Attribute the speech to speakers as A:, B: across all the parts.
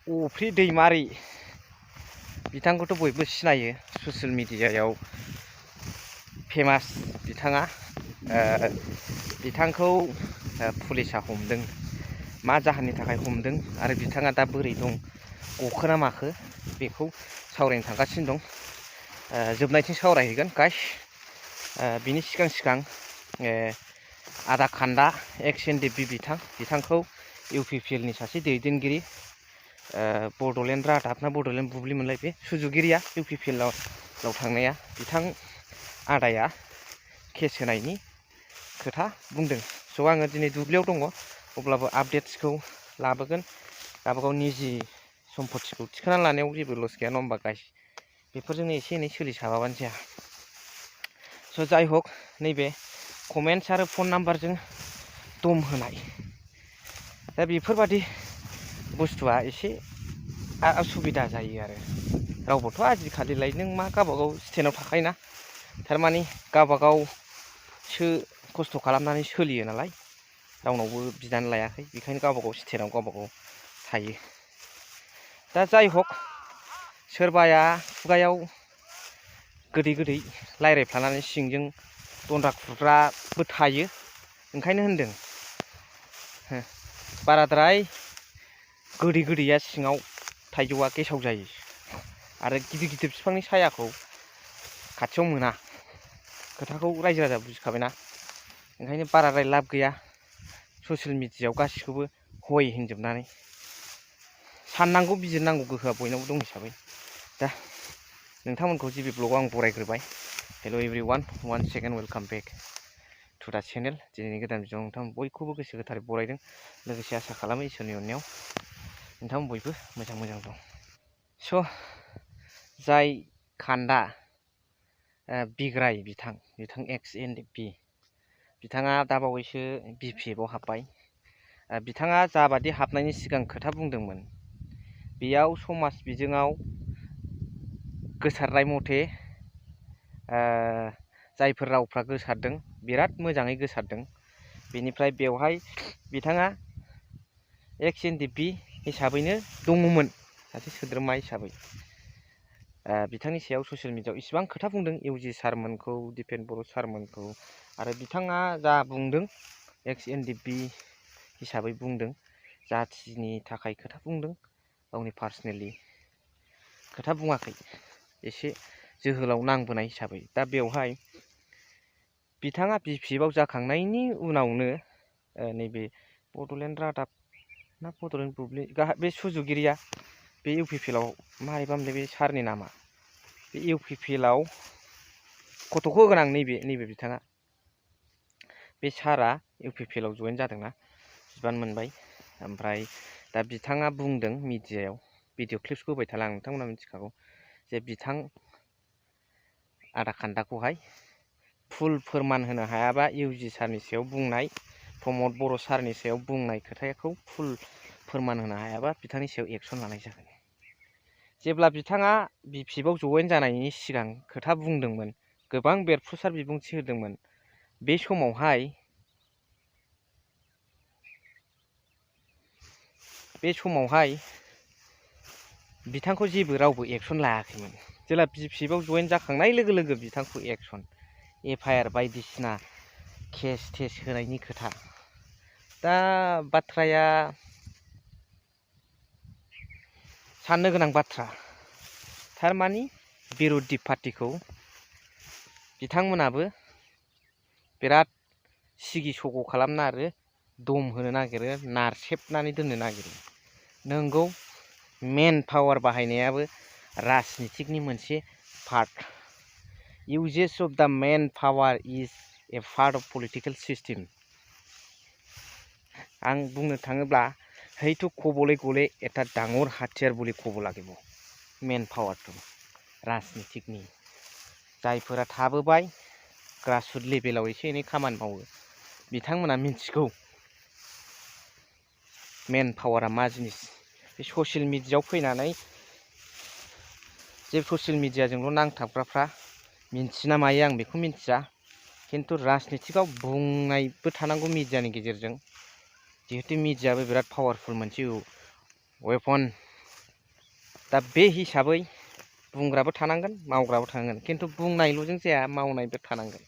A: अफ्रि दैमारि बिथांखौथ' बयबो सिनायो ससियेल मिडियायाव फेमास बिथाङा बिथांखौ पुलिसा हमदों मा जाहोननि थाखाय हमदों आरो बिथाङा दा बोरै दं गखोना माखो बेखौ सावरायनो थांगासिनो दं जोबनायथिं सावरायहैगोन गाइस बिनि सिगां आदा खान्दा एक्स एनडिपि बिथांखौ इउपिपिएल नि सासे दैदेनगिरि बड'लेण्ड रादाब ना बड'लेण्ड बुब्लि मोनलाय बे सुजुगिरिया इउपिपिएल आव थांनाया बिथां आदाया केस होनायनि खोथा बुंदों। स' आङो दिनै दुब्लियाव दङ अब्लाबो आपडेट्सखौ लाबोगोन गावबागाव निजि सम्पथिखौ थिखांना लानायाव जेबो लस गैया नङा होमबा गाइस बेफोरजोंनो एसे एनै सोलिसाबाबानो जाया। स' जाय हक नैबे कमेन्ट्स आरो फन नाम्बारजों दम होनाय दा बेफोरबादि बुस्थुआ एसे असुबिदा जायो आरो रावबोथ' आजिखालिलाय नों मा गावबागाव स्टेन्डआव थाखायोना थारमानि गावबागावसो खस्थ' खालामनानै सोलियो नालाय रावनावबो बिनानै लायाखै बेखायनो गावबागाव स्टेन्डआव गावबागाव थायो। दा जाय हक सोरबाया खुगायाव गोदै रायज्लायफ्लानानै सिंजों दन्द्रा खुरग्राबो थायो ओंखायनो होनदों बाराद्राय गोदैया सिङाव थाइजौआ गेसाव जायो आरो गिदिर बिफांनि सायाखौ खाथियाव मोना खोथाखौ रायजो राजा बुजिखाबायना ओंखायनो बाराद्राय लाब गैया ससियेल मिडियायाव गासिखौबो हय होनजोबनानै साननांगौ बिजिरनांगौ गोहोआ बयनावबो दं हिसाबै दा नोंथांमोनखौ जिबि ब्लगाव आं बरायग्रोबाय। Hello' everyone one second welcome back to the channel दिनैनि गोदान भिडिअ नोंथांमोन बयखौबो गोसो गोथारै बरायदों लोगोसे आसा खालामो इसोरनि अननायाव नोंथांमोन बयबो मोजां दं। स' जाय खान्दा बिग्राय बिथां एक्स एनडिपि बिथाङा दाबावैसो बिपिएफआव हाबबाय बिथाङा जाबादि हाबनायनि सिगां खोथा बुंदोंमोन बेयाव समाज बिजोङाव गोसारनाय मथे जायफोर रावफ्रा गोसारदों बिराद मोजाङै गोसारदों बेनिफ्राय बेवहाय बिथाङा एक्स एनडिपि हिसाबैनो दङमोन सासे सोद्रोमा हिसाबै बिथांनि सायाव ससियेल मिडियायाव इसिबां खोथा बुंदों इउजि सारमोनखौ दिपेन बर' सारमोनखौ आरो बिथाङा जा बुंदों एक्स एनडिपि हिसाबै बुंदों जाथिनि थाखाय खोथा बुंदों गावनि पार्सनेलि खोथा बुङाखै एसे जोहोलाव नांबोनाय हिसाबै दा बेवहाय बिथाङा बिपिएफआव जाखांनायनि उनावनो नैबे बड'लेण्ड रादाब ना बड'लेण्ड बुब्लि बे सुजुगिरिया बे इउपिपिएलआव मारैबामोनलाय बे सारनि नामा बे इउपिपिएलआव गथ'खौ होगोन आं नैबे बिथाङा बे सारा इउपिपिएलआव जयेन जादोंना बिबान मोनबाय ओमफ्राय दा बिथाङा बुंदों मिडियायाव भिडिअ क्लिप्सखौ होबाय थाला आं नोंथांमोना मिथिखागौ जे बिथां आदा खान्दाखौहाय फुल फोरमान होनो हायाबा इउजि सारनि सायाव बुंनाय प्रमद बर' सारनि सायाव बुंनाय खोथाखौ फुल फोरमान होनो हायाबा बिथांनि सायाव एक्सन लानाय जागोन। जेब्ला बिथाङा बिपिएफआव जयेन जानायनि सिगां खोथा बुंदोंमोन गोबां बेरफ्रुसार बिबुंथि होदोंमोन बे समावहाय बिथांखौ जेबो रावबो एक्सन लायाखैमोन जेब्ला बिपिएफआव जयेन जाखांनाय लोगो लोगो बिथांखौ एक्सन एफआइआर बायदिसिना केस टेस होनायनि खोथा दा बाथ्राया साननो गोनां बाथ्रा थारमानि बिर'धि पार्टिखौ बिथांमोनाबो बिराद सिगि सग' खालामनो आरो दम होनो नागिरो नारसेबनानै दोननो नागिरो नोंगौ मेन पावार बाहायनायाबो राजनितिकनि मोनसे part uses of the main power is a part of political system आं बुंनो थाङोब्ला हैथु कबले गले एटा डाঙर हाथियार বুলি ক'ব লাগিব मेन पावारखौ राजनितिकनि जायफोरा थाबोबाय ग्रासरुट लेभेलाव एसे एनै खामानि मावो बिथांमोना मिथिगौ मेन पावारा मा जिनिस बे ससियेल मिडियायाव फैनानै जे ससियेल मिडियाजोंल' नांथाबग्राफ्रा मिन्थिना मायो आं बेखौ मिन्थिया खिन्थु राजनितिकआव बुंनायबो थानांगौ मिडियानि गेजेरजों जिहेतु मिडियाबो बिराद पावारफुल मोनसे वेपन दा बे हिसाबै बुंग्राबो थानांगोन मावग्राबो थानांगोन खिन्थु बुंनायल'जों जाया मावनायबो थानांगोन।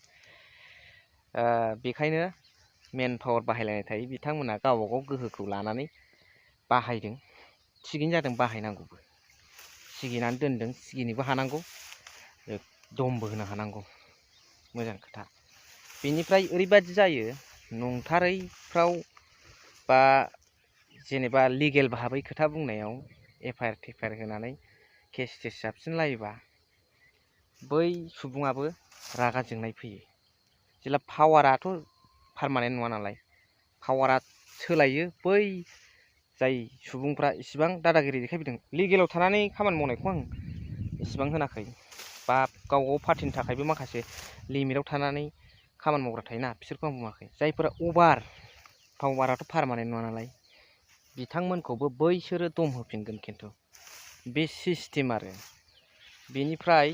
A: बेखायनो मेन पावार बाहायलायनाय थायो बिथांमोना गावबा गाव गोहोखौ लानानै बाहायदों थिगैनो जादों बाहायनांगौबो सिगिनानै दोनदों सिगिनोबो हानांगौ दमबो होनो हानांगौ मोजां खोथा। बेनिफ्राय ओरैबादि जायो नंथारैफ्राव बा जेनेबा लिगेल भाबै खोथा बुंनायाव एफआइआर टेफआइआर होनानै केस टेस जाबसिनलायोबा बै सुबुङाबो रागा जोंनाय फैयो। जेला पावाराथ' पारमानेन्ट नङा नालाय पावारा सोलायो बै जाय सुबुंफ्रा इसिबां दादागिरि देखायबोदों लिगेलाव थानानै खामानि मावनायखौ आं इसिबां होनाखै बा गाव गाव पार्टिनि थाखायबो माखासे लिमिटआव थानानै खामानि मावग्रा थायोना बिसोरखौ आं बुङाखै। जायफोरा अभार पावाराथ' पारमानेन्ट नङा नालाय बिथांमोनखौबो बैसोरो दम होफिनगोन खिन्थु बे सिस्टेम आरो। बेनिफ्राय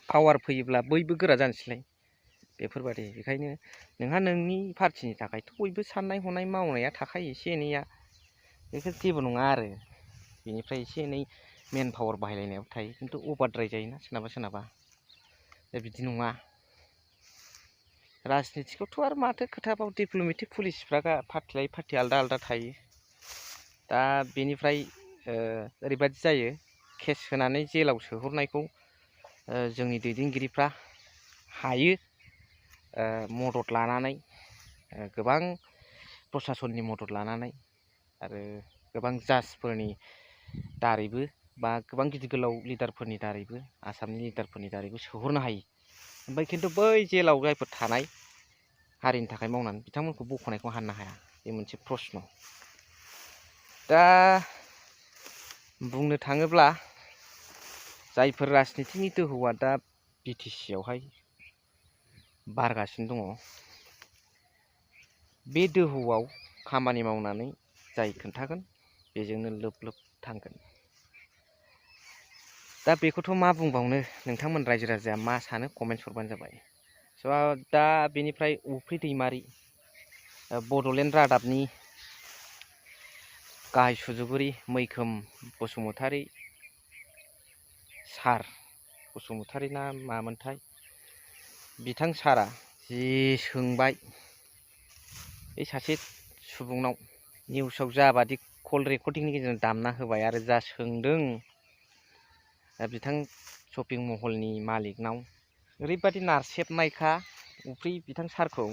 A: पावार फैयोब्ला बयबो गोरा जानोसैलाय बेफोरबादि। बेखायनो नोंहा नोंनि पार्टिनि थाखायथ' बयबो साननाय हनाय मावनाया थाखायो एसे एनैया बेफोर जेबो नङा आरो। बेनिफ्राय एसे एनै मेन पावार बाहायलायनायाबो थायो खिन्थु अभारद्राय जायोना सोरनाबा सोरनाबा दा बिदि नङा। राजनितिखौथ' आरो माथो खोथाबाव डिप्ल'मेटिक पुलिसफ्रा पार्टि लायै पार्टि आलदा आलदा थायो। दा बेनिफ्राय ओरैबादि जायो केस होनानै जेलाव सोहरनायखौ जोंनि दैदेनगिरिफ्रा हायो मदद लानानै गोबां प्रसासननि मदद लानानै आरो गोबां जाजफोरनि दारैबो बा गोबां गिदिर गोलाव लिडारफोरनि दारैबो आसामनि लिडारफोरनि दारैबो सोहरनो हायो। ओमफ्राय खिन्थु बै जेलाव जायफोर थानाय हारिनि थाखाय मावनानै बिथांमोनखौ बख'नायखौ हाननो हाया बे मोनसे प्रस्न'। दा बुंनो थाङोब्ला जायफोर राजनितिनि दोहौआ दा बिटिसि आवहाय बारगासिनो दङ बे दोहौआव खामानि मावनानै जाय खोन्थागोन बेजोंनो लोब लोब थांगोन। दा बेखौथ' मा बुंबावनो नोंथांमोन रायजो राजाया मा सानो कमेन्ट हरबानो जाबाय। स' दा बेनिफ्राय उफ्रि दैमारि बड'लेण्ड रादाबनि गाहाय सुजुगिरि मैखोम बसुमतारी सार बसुमतारी ना मामोनथाय बिथां सारा जि सोंबाय बे सासे सुबुंनाव निउसाव जाबादि कल रेकर्डिंनि गेजेरजों दामना होबाय आरो जा सोंदों बिथां शपिं महलनि मालिकनाव ओरैबादि नारसेबनायखा उफ्रि बिथां सारखौ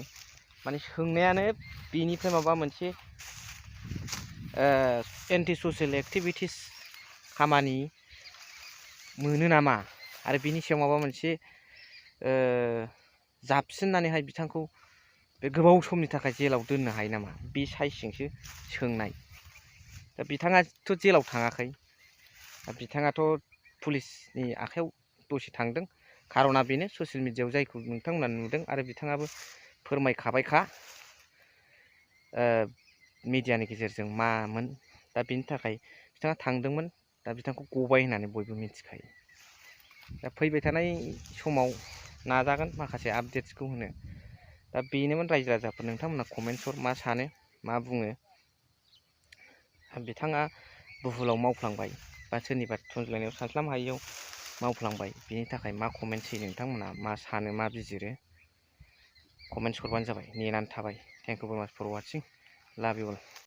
A: माने सोंनायानो बेनिफ्राय माबा मोनसे एन्टि ससियेल एक्टिभिटिस खामानि मोनो नामा आरो बिनि सायाव माबा मोनसे जाबसिननानैहाय बिथांखौ बे गोबाव समनि थाखाय जेलाव दोननो हायो नामा बे साइसजोंसो सोंनाय। दा बिथाङाथ' जेलाव थाङाखै बिथाङाथ' पुलिसनि आखायाव दसे थांदों खार'ना बेनो ससियेल मिडियायाव जायखौ नोंथांमोना नुदों आरो बिथाङाबो फोरमायखाबायखा मिडियानि गेजेरजों मामोन। दा बेनि थाखाय बिथाङा थांदोंमोन दा बिथांखौ गबाय होननानै बयबो मिथिखायो। दा फैबाय थानाय समाव नाजागोन माखासे आपडेट्सखौ होनो। दा बेनोमोन रायजो राजाफोर नोंथांमोना कमेन्ट्स हर मा सानो मा बुङो। बिथाङा बुहुलाव मावफ्लांबाय बा सोरनिबा थुनज्लायनायाव सानस्लाब हायियाव मावफ्लांबाय बिनि थाखाय मा कमेन्ट्स होयो नोंथांमोना मा सानो मा बिजिरो कमेन्ट्स हरबानो जाबाय नेनानै थाबाय। थेंक इउ भेरि माच फर वाचिं लाभ इउ अल।